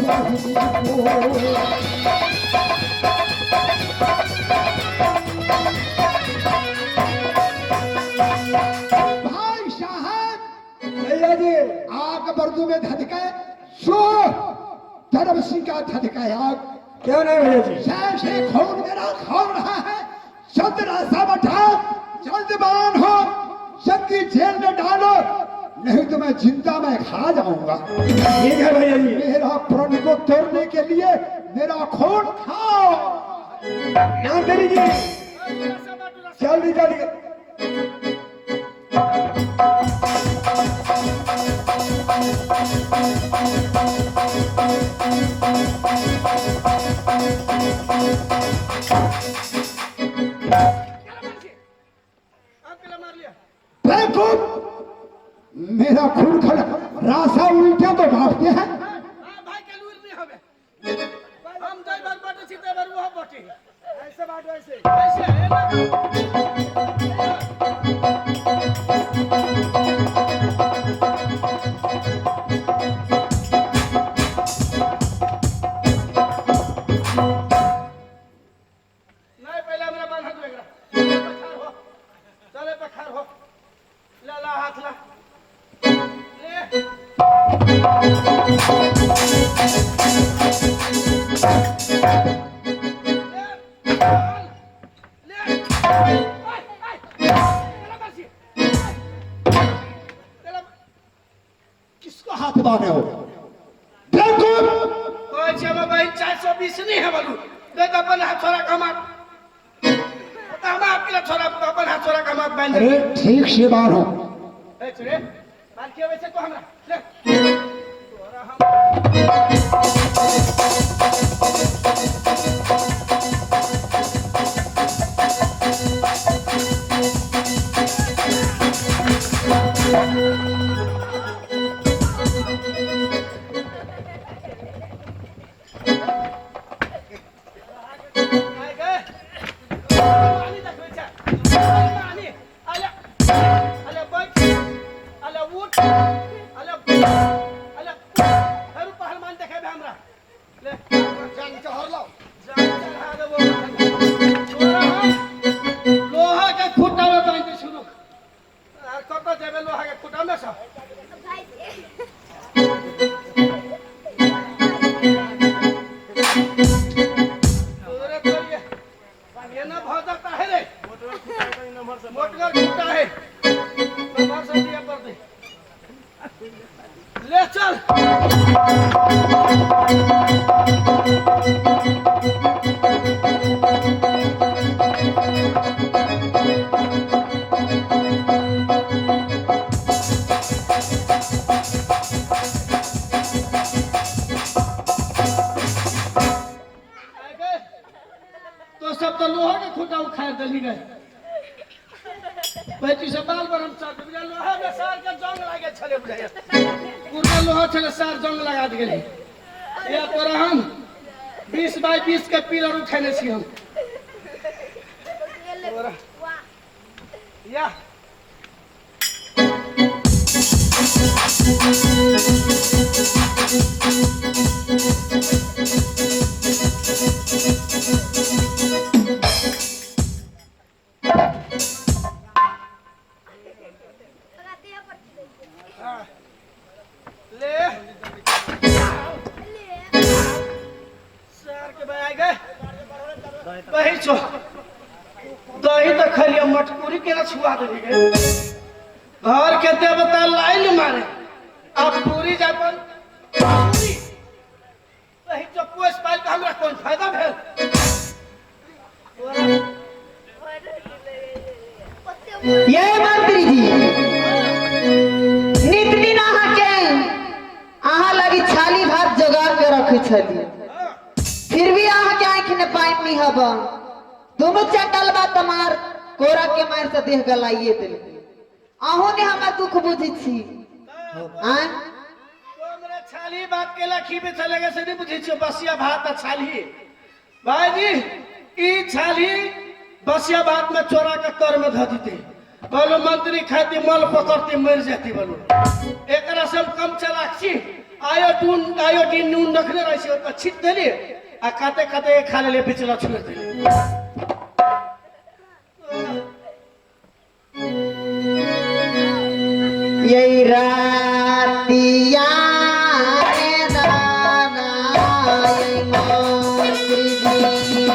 भाई साहब, भैया जी, आग बर्दू में धधके सो धर्म सिंह का धधके आग। क्यों नहीं भैया जी? जैसे खून मेरा खोल रहा है, जल्द रास्ता बैठाओ, जल्द बान हो, जल्दी जेल में डालो, नहीं तो मैं जिंदा मैं खा जाऊंगा। ठीक है भैया जी। मेरा प्रण को तोड़ने के लिए मेरा खून खाओ। मंत्री जी जल्दी जल्दी। बेवकूफ, मेरा खून खड़ा रास्ता उल्टे तो भागते हैं। भाई के लूर नहीं हवे, हम जय बार बाटे छी तय बार वो बाटे। ऐसे बाटो ऐसे। ऐसे है ना? नहीं, पहले हमरा बांधा दो एकरा। पखार हो, चले पखार हो, ला ला हाथ ला ले। ले ले, आय आय, तेला बासी तेला। किसको हाथ बांधे हो बेवकूफ? कहै छै हमर बहिन 420 नहि है बोलू दे तऽ अपन हाथ छोड़ा कमा तऽ हम आपके छोड़ा अपन हाथ छोड़ा कमा बांधि। अरे ठीक से बांधो। ए छोरे बाल के वैसे तो हमरा ले तोरा हम। आइ गए पानी देखबै छै पानी। अले अले बैठ, अले उठ, अले अले फेरू पहलवान देखेबे हमरा ले। जान चढ़ लो। जान चढ़ा देबो तोरा हम। लोहा के खुट्टा में बांधि शुरू आर कतऽ जेबे लोहा के खुट्टा में सब तोरे तोरे एना भऽ जाता है रे। मोटगर खुट्टा है, नंबर से दिया पड़ते। ले चल। आइ गए तो सब तो लोहा के खुटा उखाड़ देली गए। पैती से बाल बरम सार बुझा लोहा में सार के जंग लागे छले बुझाइया, पुरना लोहा छले, सार जंग लगा दे गेलै। या तोरा हम 20 बाई 20 के पिलर उठेने छी हम तोरा। या ले सार के भाई गए। दही छो, दही तो खलिया, मटकुरी केना छुआ देली गे? घर के देवता लाइन मारे आ पूरी जापन पूरी दही चो पोस पाल के हमरा कोन फायदा भेल? ये मंत्री जी, नित दिन अहाँके अहाँ लगी छाली भात जोगा के रखे छली, फिर भी अहाँके आँखि में पानि नहीं हब। दोनों चटल बा तमार कोरा के मार से देह गलाइए देलकै। अहूँ ने हमर दुख बुझै छी आँय? तो हमरा छाली भात केला खीबे चले गए से नहीं बुझै छियो। बसिया भात आ छाली, भाईजी, ई छाली बसिया भात में चोरा के तर में धऽ देते बोलो, मंत्री खाती मल पकड़ती मर जाती बोलो। एकरा से हम कम चलाक छी? आयो। आयोडीन आयोडीन नून रखने रहै छै, ओहि पर छीट देलियै आ काते काते खा लेलियै, बिचला छोड़ि देलियै। यही रातिया रे दाना यही मंत्री जी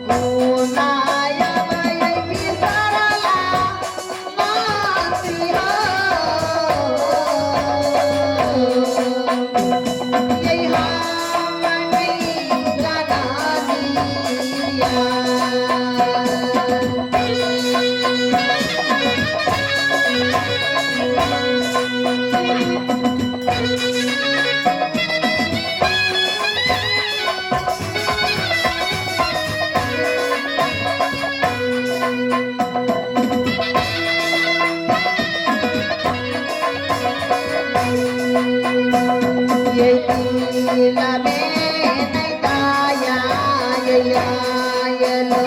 गुनायब यही बिसरला मंत्री हो यही हम नहीं जनानिया। ये दिल में नहीं दाया ये आयलो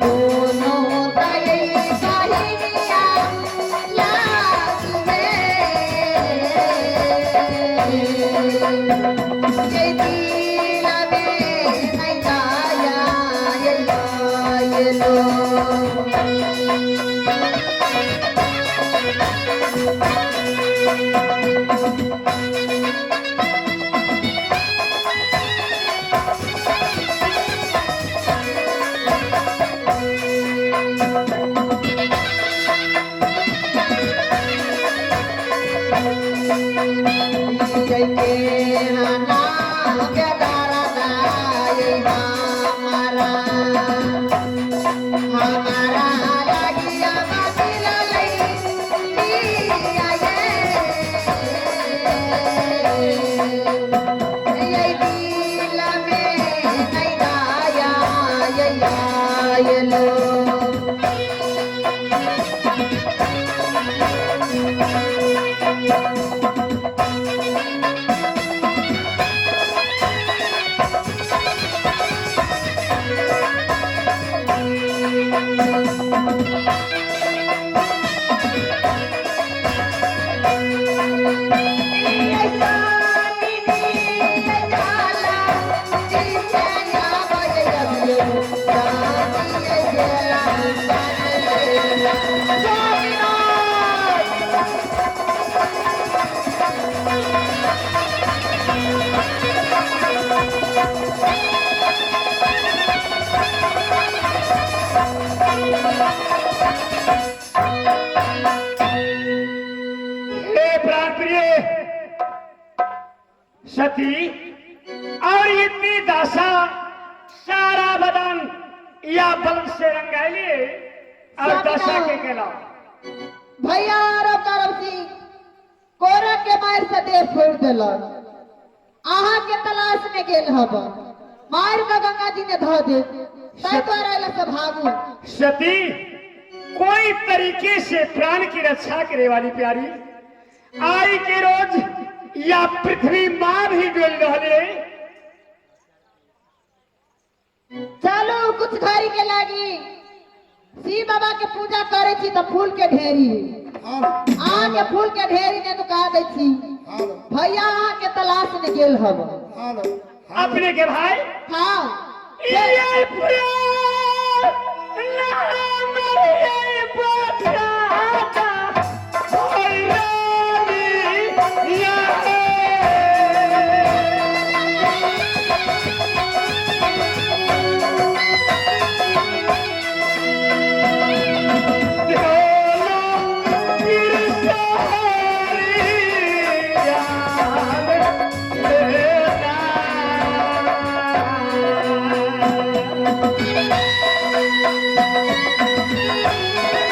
दोनों दये साहिया लाग में ये दिल में नहीं दाया ये आयलो। जय के ना बेदारा ये हमारा हमारा लागिया बातिल लई लिया ये ये दिल में नहीं दाया ये आयलो। हे प्राण प्रिय सती, और इतनी दशा सारा बदन या बल से रंगाइली और दशा के केला। भैया अरब करब सिंह कोरा के मार से देह फोड़ देलक। अहाँ के तलाश में गेल हब, मार के गंगा जी ने धो दे, तै द्वारा अइला से भागू। सती, कोई तरीके से प्राण की रक्षा करे वाली प्यारी आई के रोज या पृथ्वी मां भी डोल रहे। चलू कुछ घड़ी के लागी शिव बाबा के पूजा करे छी तो फूल के ढेरी, अहाँ के फूल के ढेरी ने नुका दै छी। भैया अहाँ के तलाश में गेल हब अपने के भाई। हाँ ये प्यार नाम ये बचाता होई रानी या। Thank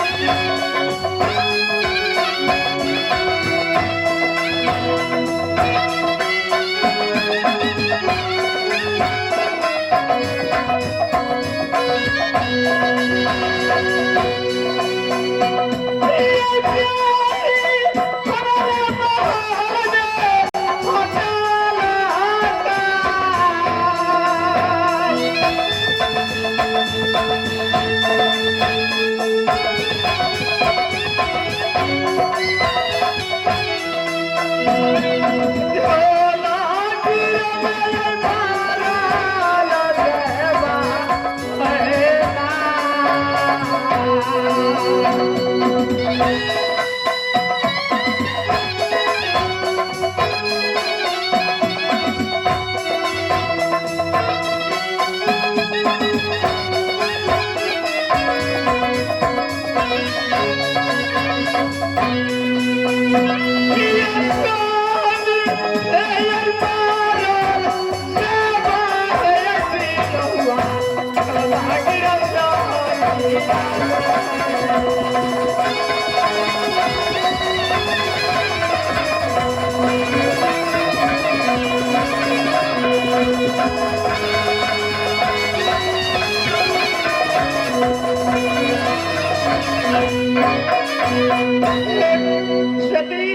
छत्री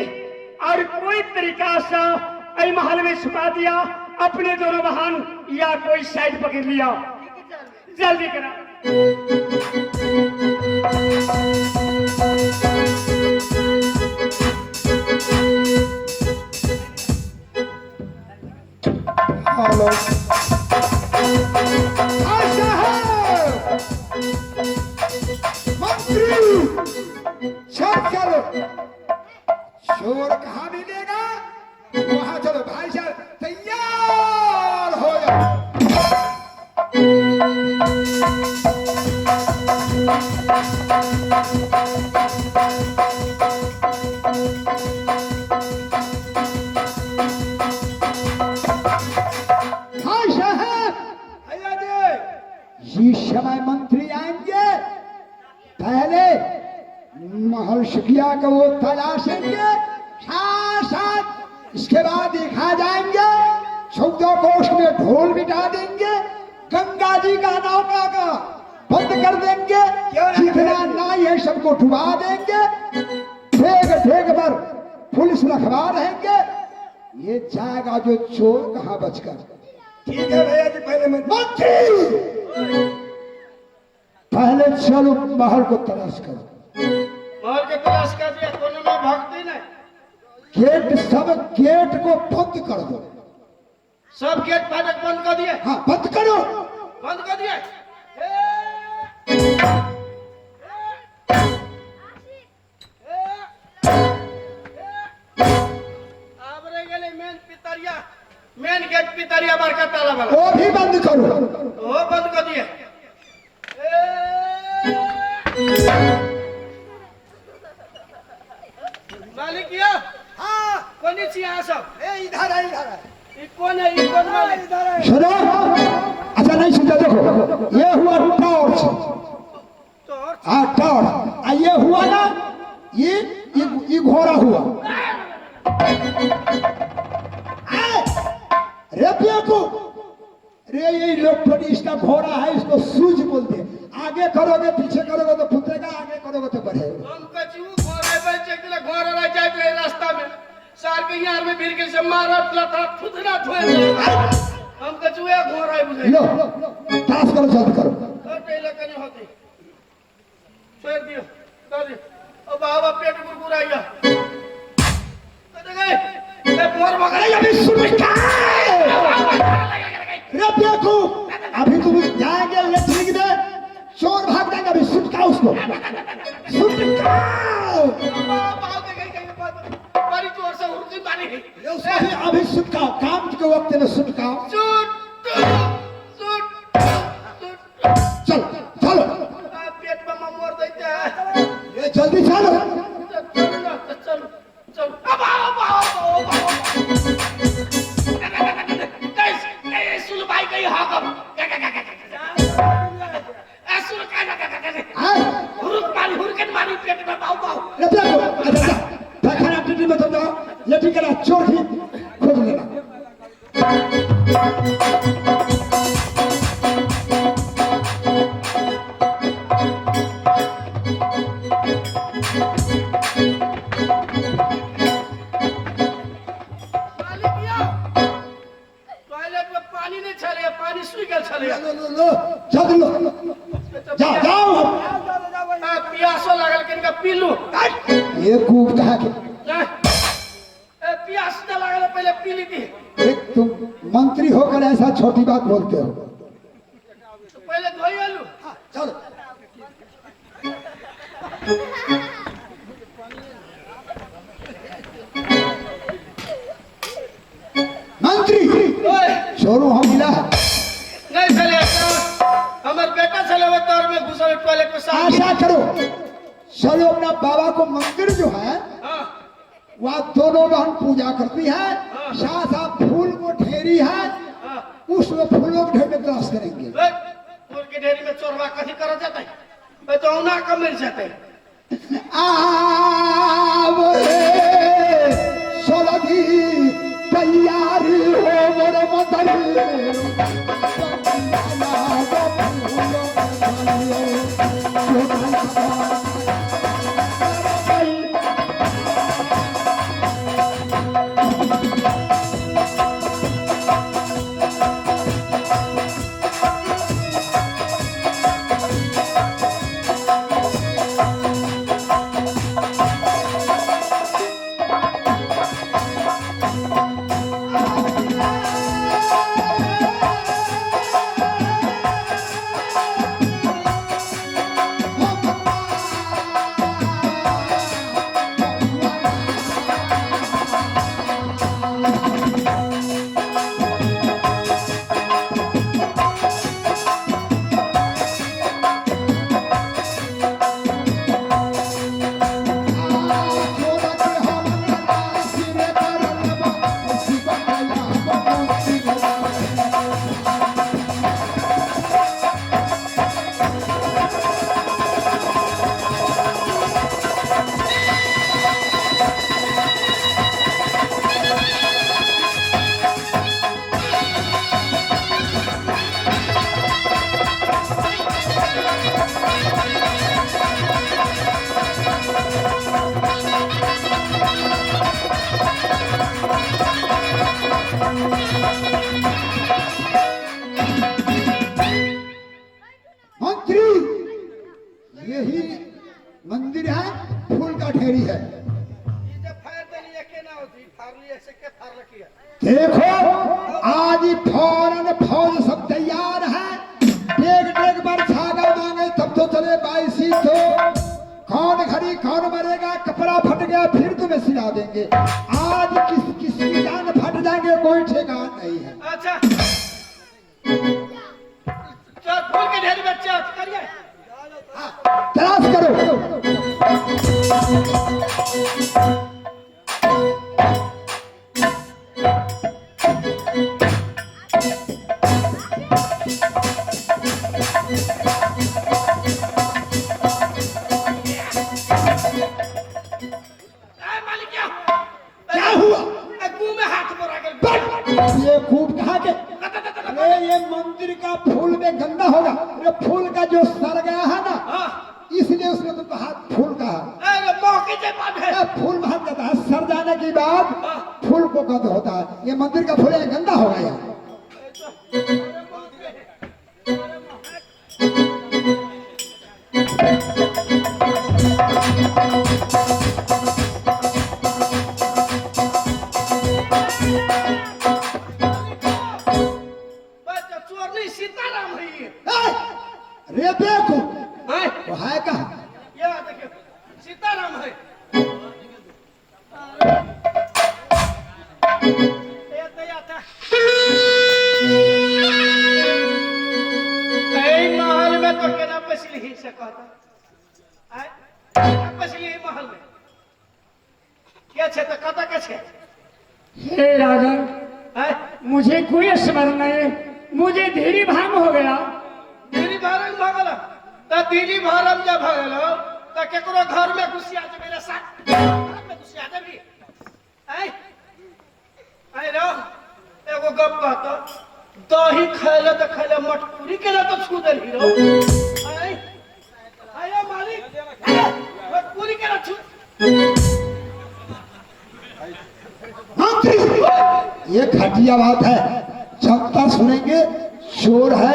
और कोई तरीका से अई महल में छुपा दिया अपने दोनों बहन या कोई साइड पकड़ लिया। जल्दी करा। हेलो भाई साहब, मंत्री चल चलो, चोर कहाँ मिलेगा वहां चलो। भाई साहब तैयार हो जाओ। भाई साहब भैया जी, ये समय मंत्री आएंगे, पहले महल सुखिया को वो तलाशेंगे, साथ साथ इसके बाद देखा जाएंगे, 14 कोष में ढोल बिठा देंगे, गंगा जी का नौका का बंद कर देंगे, जितना नाई है सबको डुबा देंगे, ठेक ठेक पर पुलिस रखवा रहेंगे। ये जाएगा जो चोर कहाँ बचकर। ठीक है भैया जी, पहले मैं मंत्री पहले चलो महल को तलाश करो। महल के तलाश कर दिया, कोनो में भक्ति नहीं। गेट, सब गेट को बंद कर दो। सब गेट फाटक बंद कर दिए। हाँ बंद करो। बंद कर दिए। आब रह गेलै मेन पितरिया, मेन गेट पितरिया बड़का ताला वाला, वो भी बंद करो। वो बंद कर दिए। मालिक या हाँ कोनी छी अहाँ सब? ए इधर है, इधर है। ई कौन है, ई कौन मालिक? इधर है। सुनो, अच्छा नहीं सुनते, देखो ये हुआ टॉर्च। टॉर्च? हाँ टॉर्च। आ ये हुआ ना, ये घोड़ा हुआ। रे बेवकूफ, रे ये इलेक्ट्रॉनिक इसका घोड़ा है, इसको सूझ बोलते हैं। आगे करोगे पीछे करोगे तो फूटेगा, आगे करोगे तो बढ़ेगा। हम कछु घोड़ा पर चेक दिला, घोड़ा रह जाइत रहे रास्ता में, सार के यार में भीड़ के से मारत लथा थुथना थोए। हम कछु ए घोड़ा बुझे। लो टास करो, जल्द करो। तो पहले कनी होती छोड़ दियो, कर दियो। ओ बाबा पेट गुरगुराइया कते गए ए बोर बगल। अरे अभी सुन क्या रे बेवकूफ, अभी तुम जाएंगे लेटरिन में, चोर भाग जाएंगे। अभी सुटका उसको, सुटकाओ। बड़ी जोर से हुड़की मारी। अभी अभी सुटकाओ, काम के वक्त में सुटकाओ। Suit suit suit. चल चलो, पेट में ममोर देते हैं। ये जल्दी चलो। चलो ना, चलो चलो। अब आओ आओ आओ आओ। कैसे सुन भाई गई हाकम सुन का हुरुक मारी, हुरकन मारी पेट में बाऊ बाऊ। रे बेवकूफ, अच्छा पैखाना टिटी में तुम जाओ, लेटरिन का चोर भी खोज लेना। मालिक यौ, टॉयलेट में पानी नहीं छले, पानी सूखि गेल छले। लो लो लो जल्दी लो, जाओ जाओ। आ, पियासो लागल, कनिका पीलू। ये कूप कहा के ए, पियास न लागल, पहले पी ली थी। एक तुम मंत्री होकर ऐसा छोटी बात बोलते हो। तो पहले धोई आलू। चलो वह दोनों बहन पूजा करती है। साथ साथ फूल को ढेरी है, उसमें फूलों के ढेर में तलाश करेंगे। ए, फूल के ढेरी में चोरवा कथी कर जाते है? तो औना का मिल जाते। आवरे सोलगी तैयारी हो मोरे मंदिर। मंत्री, यही मंदिर है, फूल का ढेरी है। ई जे फाड़ देली केना होती फाड़ली ऐसे के फाड़ रखी है। देखो आज फौरन फौज सब तैयार है। डेग डेग पर छागा मांगे तब तो चले बाईसी तो कौन घड़ी कौन मरेगा, कपड़ा फट गया फिर तुम्हें सिला देंगे। आज किस किसकी जान फट जाएंगे कोई ठिकाना नहीं है। अच्छा चल फूल के ढेरी में चल करिए। तलाश करो। ए मालिक क्या क्या हुआ? ए मुंह में हाथ मोरा गेल। बस, ये खूब कहा के अरे ये मंदिर का फूल में गंदा होगा। अरे फूल का जो सर गया है ना, हां इसलिए उसने तुमको हाथ फूल कहा। अरे मौके जे बात है। अरे फूल में हाथ जाता है, सर जाने के बाद फूल को गंध होता है। ये मंदिर का फूल है, गंदा होगा यार। बस चोरनी सीताराम है ये। ए, रे बेवकूफ, हैं? वो है कहाँ? ये देखियो सीताराम है। ये तो आता ए महल में तो केना पसली ही से कहता आय केना पसली ही महल में के छे तो कत के छे? हे राजन, आय मुझे कोई स्मरण नहीं, मुझे धीरे भांग हो गया। दिल्ली भरम भगल त दिल्ली भरम जब भगल त केकरो घर में घुसिया जेबे रे साथ घर में घुसिया जेबी। आय आय रो एगो गप कहत दही खैले त खैले मटकुरी के तो छू देलही रो। आय आय मालिक मटकुरी के ना छू। मंत्री, ये घटिया बात है, जनता सुनेंगे, चोर है।